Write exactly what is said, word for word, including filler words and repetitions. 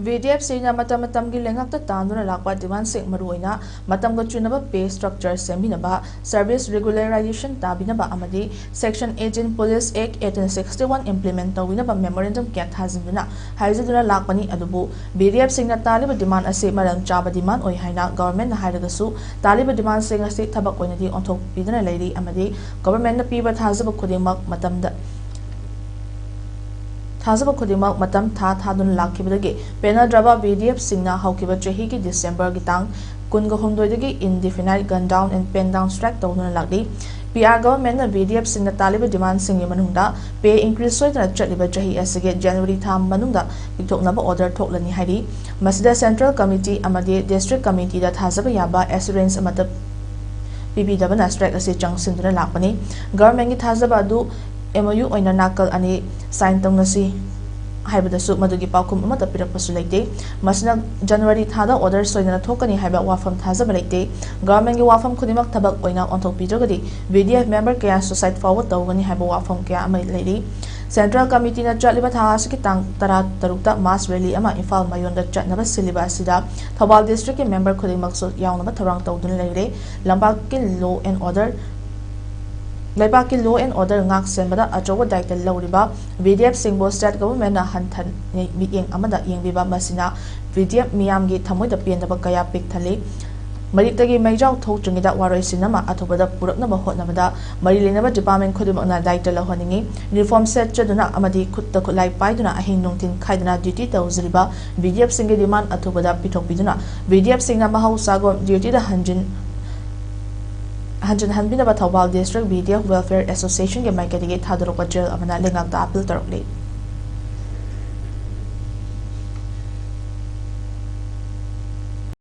V ꯗꯤ ꯑꯦꯐꯁꯤꯡꯅ ꯃꯇꯝ ꯃꯇꯝꯒꯤ ꯂꯩꯉꯥꯛꯇ ꯇꯥꯟꯗꯨꯅ ꯂꯥꯛꯄ ꯗꯤꯃꯥꯟꯁꯤꯡ, ꯃꯔꯨꯑꯣꯏꯅ ꯃꯇꯝꯒ ꯆꯨꯅꯕ ꯄꯦ ꯁ꯭ꯇ꯭ꯔꯛꯆꯔ ꯁꯦꯝꯕꯤꯅꯕ, ꯁꯔꯚꯤꯁ ꯔꯤꯒꯨꯂꯔꯥꯏꯖꯦꯁꯟ ꯇꯥꯕꯤꯅꯕ ꯑꯃꯗꯤ Section eighteen Police Act eighteen sixty-one implement ꯇꯧꯕꯤꯅꯕ ꯃꯦꯃꯣꯔꯦꯟꯗꯝ ꯀꯌꯥ ꯊꯥꯖꯤꯟꯗꯨꯅ ꯍꯥꯏꯖꯗꯨꯅ ꯂꯥꯛꯄꯅꯤ꯫ ꯑꯗꯨꯕꯨ ꯚꯤ ꯗꯤ ꯑꯦꯐꯁꯤꯡꯅ ꯇꯥꯜꯂꯤꯕ ꯗꯤꯃꯥꯟ ꯑꯁꯤ ꯃꯔꯝ ꯆꯥꯕ ꯗꯤꯃꯥꯟ ꯑꯣꯏ ꯍꯥꯏꯅ ꯒꯚꯔꯟꯃꯦꯟꯠꯅ ꯍꯥꯏꯔꯒꯁꯨ, ꯇꯥꯜꯂꯤꯕ ꯗꯤꯃꯥꯟꯁꯤꯡ ꯑꯁꯤ ꯊꯕꯛ ꯑꯣꯏꯅꯗꯤ ꯑꯣꯟꯊꯣꯛꯄꯤꯗꯨꯅ ꯂꯩꯔꯤ ꯑꯃꯗꯤ ꯒꯚꯔꯟꯃꯦꯟꯠꯅ ꯄꯤꯕ ꯊꯥꯖꯕ ꯈꯨꯗꯤꯡꯃꯛ ꯃꯇꯝꯗ ꯊꯥꯖꯕ ꯈꯨꯗꯤꯡꯃꯛ ꯃꯇꯝ ꯊꯥ ꯊꯥꯗꯨꯅ ꯂꯥꯛꯈꯤꯕꯗꯒꯤ ꯄꯦꯟꯅꯗ꯭ꯔꯕ ꯚꯤ ꯗꯤ ꯑꯦꯐꯁꯤꯡꯅ ꯍꯧꯈꯤꯕ ꯆꯍꯤꯒꯤ ꯗꯤꯁꯦꯝꯕꯔꯒꯤ ꯇꯥꯡ ꯀꯨꯟꯒ ꯍꯨꯝꯗꯣꯏꯗꯒꯤ indefinite gun down and pen down strike ꯇꯧꯗꯨꯅ ꯂꯥꯛꯂꯤ꯫ ꯄꯤ ꯑꯥꯔ ꯒꯚꯔꯟꯃꯦꯟꯠꯅ ꯚꯤ ꯗꯤ ꯑꯦꯐꯁꯤꯡꯅ ꯇꯥꯜꯂꯤꯕ ꯗꯤꯃꯥꯟꯁꯤꯡꯒꯤ ꯃꯅꯨꯡꯗ ꯄꯦ ꯏꯟꯀ꯭ꯔꯤꯖ ꯁꯣꯏꯗꯅ ꯆꯠꯂꯤꯕ ꯆꯍꯤ ꯑꯁꯤꯒꯤ ꯖꯅꯋꯥꯔꯤ ꯊꯥ ꯃꯅꯨꯡꯗ ꯄꯤꯊꯣꯛꯅꯕ ꯑꯣꯔꯗꯔ ꯊꯣꯛꯂꯅꯤ ꯍꯥꯏꯔꯤ꯫ ꯃꯁꯤꯗ ꯁꯦꯟꯇ꯭ꯔꯦꯜ ꯀꯃꯤꯇꯤ ꯑꯃꯗꯤ ꯗꯤꯁꯇ꯭ꯔꯤꯛ ꯀꯃꯤꯇꯤꯗ ꯊꯥꯖꯕ ꯌꯥꯕ ꯑꯦꯁꯨꯔꯦꯟꯁ ꯑꯃꯠꯇ ꯄꯤꯕꯤꯗꯕꯅ ꯁ꯭ꯇ꯭ꯔꯥꯏꯛ ꯑꯁꯤ ꯆꯪꯁꯤꯟꯗꯨꯅ ꯂꯥꯛꯄꯅꯤ꯫ ꯒꯚꯔꯟꯃꯦꯟꯠꯀꯤ ꯊꯥꯖꯕ ꯑꯗꯨ ꯑꯦꯝ ꯑꯣ ꯌꯨ ꯑꯣꯏꯅ ꯅꯥꯀꯜ ꯑꯅꯤ ꯁꯥꯏꯟ ꯇꯧꯅꯁꯤ ꯍꯥꯏꯕꯗꯁꯨ ꯃꯗꯨꯒꯤ ꯄꯥꯎꯈꯨꯝ ꯑꯃꯠꯇ ꯄꯤꯔꯛꯄꯁꯨ ꯂꯩꯇꯦ꯫ ꯃꯁꯤꯅ ꯖꯅꯋꯥꯔꯤ ꯊꯥꯗ ꯑꯣꯔꯗꯔ ꯁꯣꯏꯗꯅ ꯊꯣꯛꯀꯅꯤ ꯍꯥꯏꯕ ꯋꯥꯐꯝ ꯊꯥꯖꯕ ꯂꯩꯇꯦ꯫ ꯒꯚꯔꯟꯃꯦꯟꯠꯀꯤ ꯋꯥꯐꯝ ꯈꯨꯗꯤꯡꯃꯛ ꯊꯕꯛ ꯑꯣꯏꯅ ꯑꯣꯟꯊꯣꯛꯄꯤꯗ꯭ꯔꯒꯗꯤ ꯚꯤ ꯗꯤ ꯑꯦꯐ ꯃꯦꯝꯕꯔ ꯀꯌꯥ ꯁꯨꯁꯥꯏꯗ ꯐꯥꯎꯕ ꯇꯧꯒꯅꯤ ꯍꯥꯏꯕ ꯋꯥꯐꯝ ꯀꯌꯥ ꯑꯃ ꯂꯩꯔꯤ꯫ ꯁꯦꯟꯇ꯭ꯔꯦꯜ ꯀꯃꯤꯇꯤꯅ ꯆꯠꯂꯤꯕ ꯊꯥ ꯑꯁꯤꯒꯤ ꯇꯥꯡ ꯇꯔꯥ ꯇꯔꯨꯛꯇ ꯃꯥꯁ ꯔꯦꯂꯤ ꯑꯃ ꯏꯝꯐꯥꯜ ꯃꯌꯣꯟꯗ ꯆꯠꯅꯕ ꯁꯤꯜꯂꯤꯕ ꯑꯁꯤꯗ ꯊꯧꯕꯥꯜ ꯗꯤꯁꯇ꯭ꯔꯤꯛꯀꯤ ꯃꯦꯝꯕꯔ ꯈꯨꯗꯤꯡꯃꯛꯁꯨ ꯌꯥꯎꯅꯕ ꯊꯧꯔꯥꯡ ꯇꯧꯗꯨꯅ ꯂꯩꯔꯦ꯫ ꯂꯝꯄꯥꯛꯀꯤ law and order ꯂꯩꯕꯥꯛꯀꯤ law and order ꯉꯥꯛ ꯁꯦꯟꯕꯗ ꯑꯆꯧꯕ ꯗꯥꯌꯤꯇ꯭ꯕ ꯂꯧꯔꯤꯕ ꯚꯤ ꯗꯤ ꯑꯦꯐꯁꯤꯡꯕꯨ ꯁ꯭ꯇꯦꯠ ꯒꯚꯔꯟꯃꯦꯟꯠꯅ ꯍꯟꯊꯅ ꯃꯤꯠꯌꯦꯡ ꯑꯃꯗ ꯌꯦꯡꯕꯤꯕ, ꯃꯁꯤꯅ ꯚꯤ ꯗꯤ ꯑꯦꯐ ꯃꯤꯌꯥꯝꯒꯤ ꯊꯃꯣꯏꯗ ꯄꯦꯟꯗꯕ ꯀꯌꯥ ꯄꯤꯛ ꯊꯜꯂꯤ꯫ ꯃꯔꯤꯛꯇꯒꯤ ꯃꯩꯖꯥꯎ ꯊꯣꯛꯇ꯭ꯔꯤꯉꯩꯗ ꯋꯥꯔꯣꯏꯁꯤꯟ ꯑꯃ ꯑꯊꯨꯕꯗ ꯄꯨꯔꯛꯅꯕ ꯍꯣꯠꯅꯕꯗ ꯃꯔꯤ ꯂꯩꯅꯕ ꯗꯤꯄꯥꯔꯠꯃꯦꯟꯠ ꯈꯨꯗꯤꯡꯃꯛꯅ ꯗꯥꯌꯤꯇ꯭ꯕ ꯂꯧꯍꯟꯅꯤꯡꯏ꯫ ꯌꯨꯅꯤꯐꯣꯔꯝ ꯁꯦꯠꯆꯗꯨꯅ ꯑꯃꯗꯤ ꯈꯨꯠꯇ ꯈꯨꯠꯂꯥꯏ ꯄꯥꯏꯗꯨꯅ ꯑꯍꯤꯡ ꯅꯨꯡꯊꯤꯜ ꯈꯥꯏꯗꯅ ꯗ꯭ꯌꯨꯇꯤ ꯇꯧꯖꯔꯤꯕ ꯚꯤ ꯗꯤ ꯑꯦꯐꯁꯤꯡꯒꯤ ꯗꯤꯃꯥꯟ ꯑꯊꯨꯕꯗ ꯄꯤꯊꯣꯛꯄꯤꯗꯨꯅ ꯚꯤ ꯗꯤ ꯑꯦꯐꯁꯤꯡꯅ ꯃꯍꯧꯁꯥꯒꯨꯝ ꯗ꯭ꯌꯨꯇꯤꯗ ꯍꯟꯖꯤꯟ ꯍꯟꯖꯤꯟꯍꯟꯕꯤꯅꯕ Thoubal district V D F welfare ꯑꯦꯁꯣꯁꯤꯌꯦꯁꯟꯒꯤ ꯃꯥꯏꯀꯩꯗꯒꯤ ꯊꯥꯗꯣꯔꯛꯄ ꯆꯦꯔꯣꯜ ꯑꯃꯅ ꯂꯩꯉꯥꯛꯇ ꯑꯥꯄꯤꯜ ꯇꯧꯔꯛꯂꯤ꯫